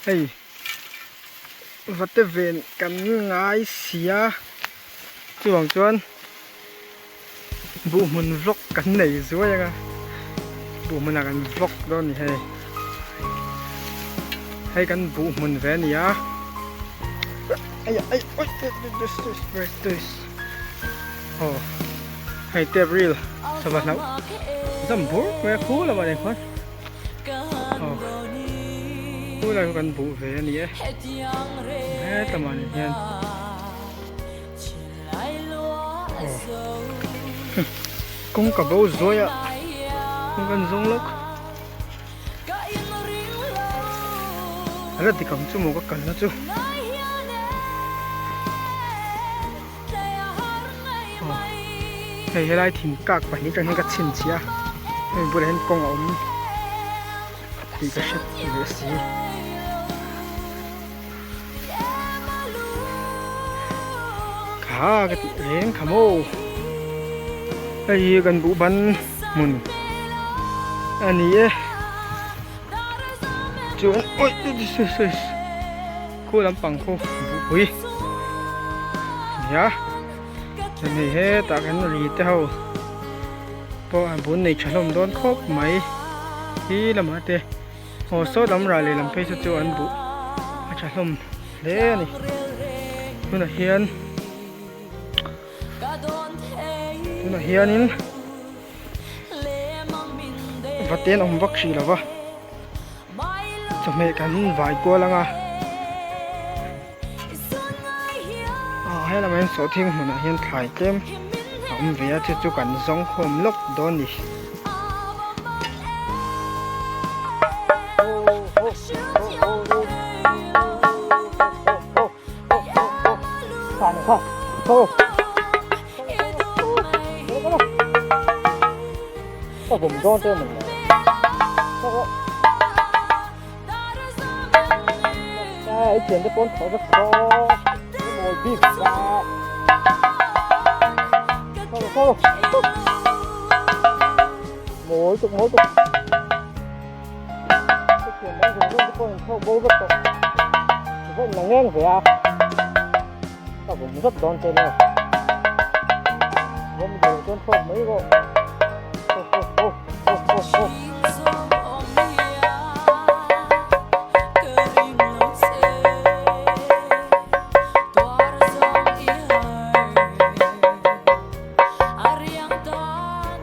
Hei vate ven kan ngai sia chuvang chuan buh hmun vlog kan nei zuai anga buh hmunah kan vlog dawn a ni hei hei kan buh hmun ve a ni a aw hei tep ril sava hlauh zam bur mai a khu lamah nen khuan. Aw khulai khu kan buh ve a ni e hetlama ni hian aw kawng ka bo zuai a kawng kan zawng lawk a la dik ang chu maw ka kalna chu. Aw hei helai thing kak pahnih atang hian ka chhinchhiah a hemi bulah hian kawng a awm tih ka hre leh si kha ka tih reng kha maw hei hi kan buh ban hmun a ni e chuan awi Khu lampang khu buhpui nia chuan hei hetah kan ri te ho pawh a bun nei tha hlawm dawn khawp mai hi lamah te aw saw lam rah lehlam phei saw chu an buh a tha hlawm hle a ni tunah hian tunah hianin va te an awm vak hrih lo va. Chawhmeh kan vai kual ang a ah he lamah hian sawhthing hmunah hian thlai tlem a awm ve a chu chu kan zawng khawm lawk dawn a ni.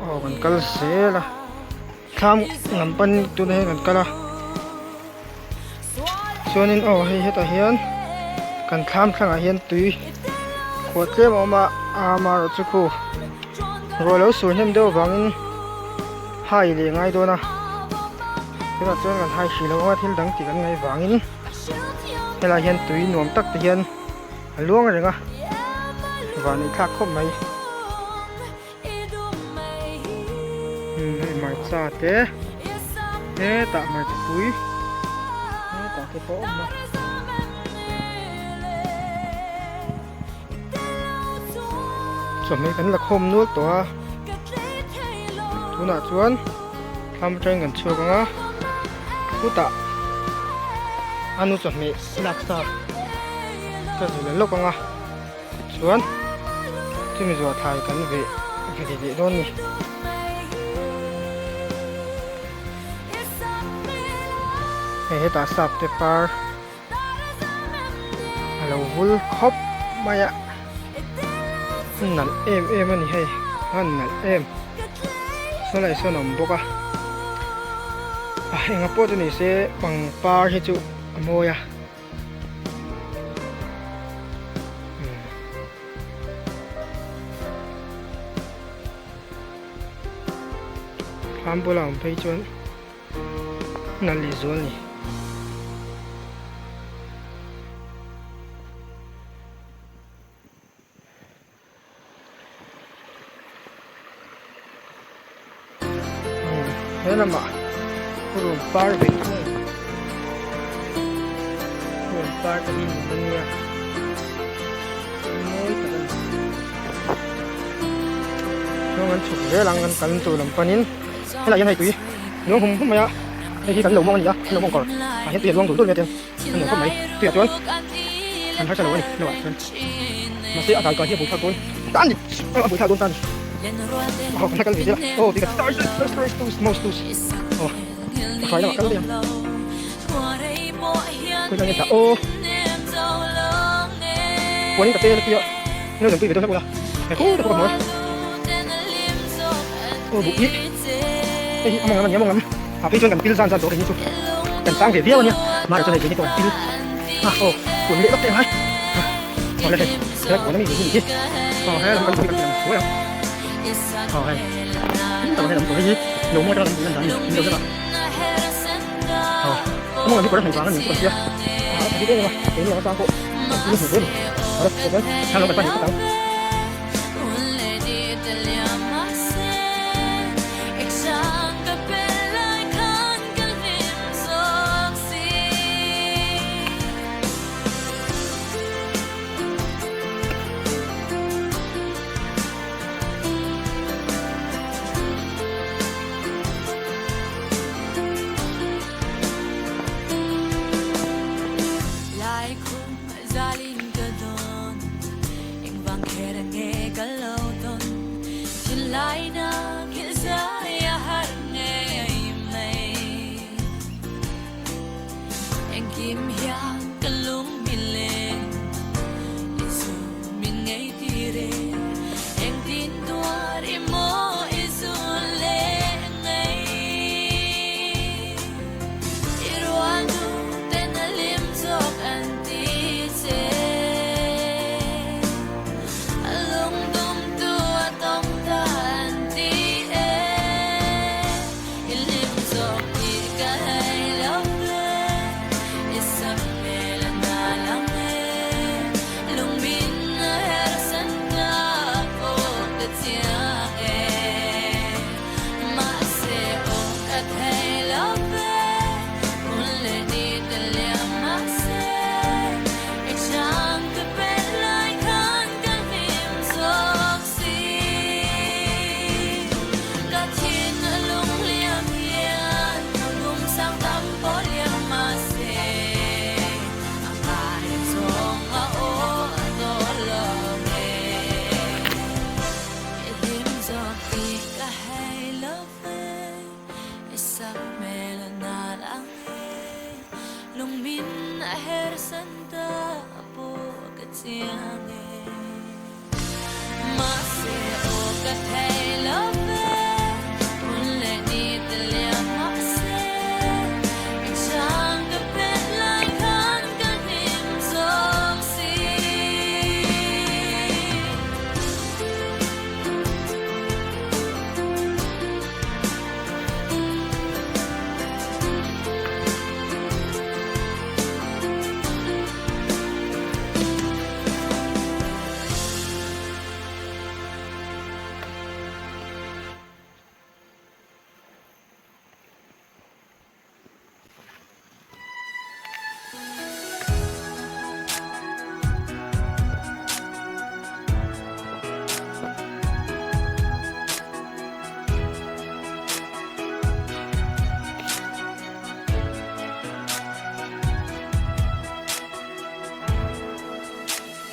Aw kan kal zel a thlam lam pan tunah hian kan kal a chuanin aw hei hetah hian kan thlam thlangah hian tui khuah tlem a awm a amaherawh chu khu ruah lo sur hnem deuh avangin hai leh ngai dawn a tunah chuan kan hai hrih lo a thil dang tih kan ngaih vangin helaiah hian tui nuam tak te hian a luang reng a van in thlak khawp mai hei hmarcha te hetah hmarcha pui hetah te pawh a awm a. Chawhmeh kan la khawm nual tawh a tunah chuan thlam atangin kan chhuak ang a chutah a nu chawhmeh lak sa ka zul la lawk ang a chuan chumi zuah thlai kan veh ve leh dawn a ni. Hei hetah sap te par. A lo vul khawp mai a nalh em em a ni hei a nalh em saw lai sawn a awm bawk a a enga pawh chu ni se pangpar hi chu a mawi a. Thlam bulah awm phei chuan. Nalh leh zual ni. He lamah rawn par ve thung rawn par te hi nuam a nia mawi tak a ni chuan kan chhuk zel ang kan kal tur lam panin. Helai hian hei tui luang hum hum mai a, hei hi kan lo mawng a ni a, kan lo mawng kawr ah hian tui a luang dul dul mai a tiang. A nuam khawp mai tuiah chuan an harsa lo a ni hnuah chuan mahse a dai kai hi a buaithlak dawn ta a ni a buaithlak dawn ta a ni aw kan la kal ve zel a aw tui ka aw a hrai lamah kal daih ang khawi lai nge tah aw puanin ka tel a tia hmel dang pui ve dawn hlauh ula he khaw te pawh ka hmu a aw buh hi hei hi a mawng lam a ni a mawng lam ah phei chuan kan pil zan zan tawh kei ni chu kan sang ve viau a nia mahse chuan hei keini pawh kan pil a aw kun leh lawk teh ang hai aw le hei helai puan ami ve hi ni hi aw helai lam kan buh hi kan ti lang suai ang aw hei tin tak ah hian a awm tawh hei hi lo mawi atanga kan buh lan dan a ni min lo zet a aw a mawng lam hi kawr a hnaih vang a ni ang chu kan hria a tha bik em em a keini ang atang pawh kan pil hmuh ve a ni aw le tichuan thlang lam kan pan leh phawt ang.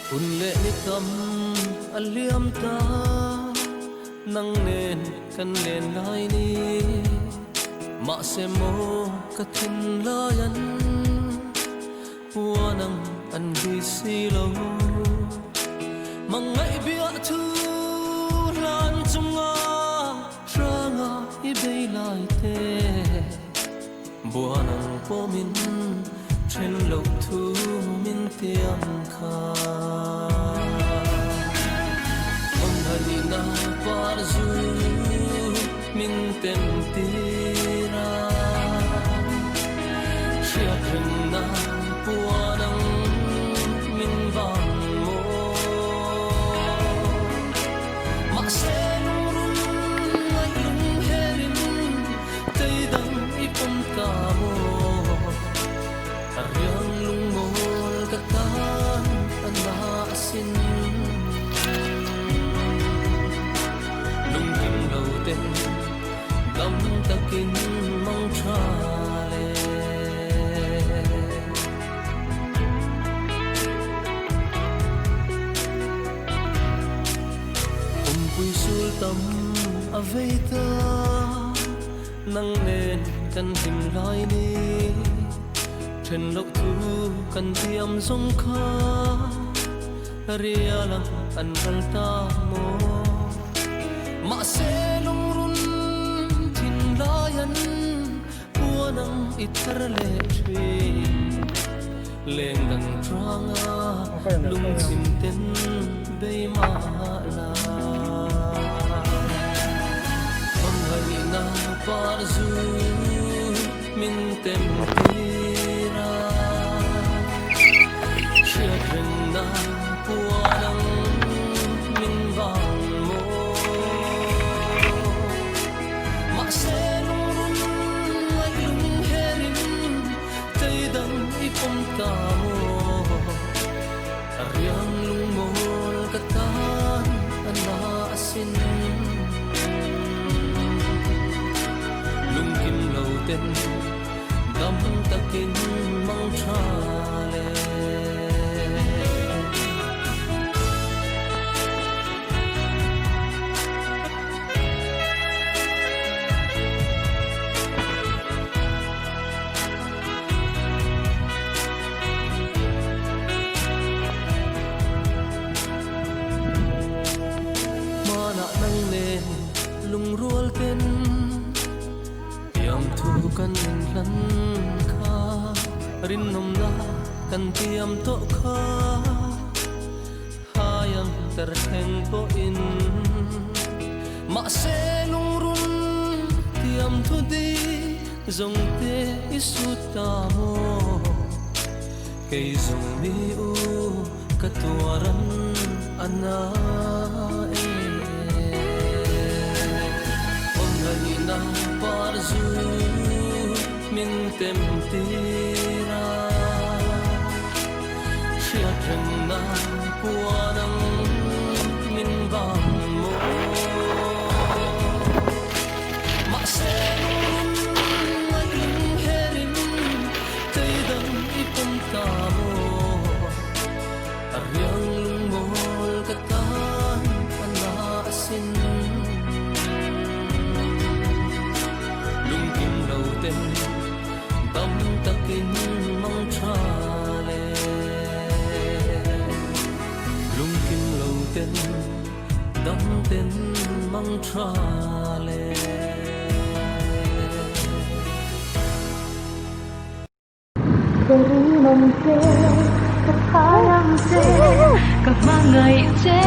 Hun leh ni tam a liam ta, nang nen kan len lai ni. Mahse maw ka thinlai an puan ang an hlui si lo. Mangaih biah thu hlan chunga hranga i bei lai te. Buan ang pawh min then loh thu min tiam kha. Hawn halina par zu min tem tir a, hriat rengna puan ang min van maw. Mahse lungrun ngaih lung herin Tei dang i pawm ta maw? A riang lungmawl ka tan a na asin. Lungkim lo ten dam takin. Kumpui sul tam a vei ta, nang nen kan hlim lai ni. Then loh thu kan tiam zawng kha, rial ang an kal ta maw. Mahse lungrun thin lai an puan ang i thar leh thin. Leng dang tlanga lungchim ten bei mah la. Hmangaihna par zu min tem tir a. Hriat rengna puan ang min vang maw. Mahse lungrun ngaih lung herin Tei dang i pawm ta maw? A riang lungmawl ka tan a na asin. Lungkim lo ten dam takin mang tha le. Hmanah nang nen lungrual ten tiamthu kan inhlan kha, rinawmna kan tiam tawh kha, hai ang ter thleng pawhin. Mahse lungrun tiamthu dik Zawng te i sut ta maw? Kei zawng mi u ka tuaran a na e. Awmngaihna par zu min tem tir a, hriat rengna puan ang min vang maw? Mahse lung ngaih lung herin tei dang i pawm ta maw? A riang lungmawl ka tan a na asin. Lungkim lo ten dam takin mang tha le. Lungkim lo ten Dam ten mang tha le. Ka rinawm che, ka phai ang che, ka hmangaih che.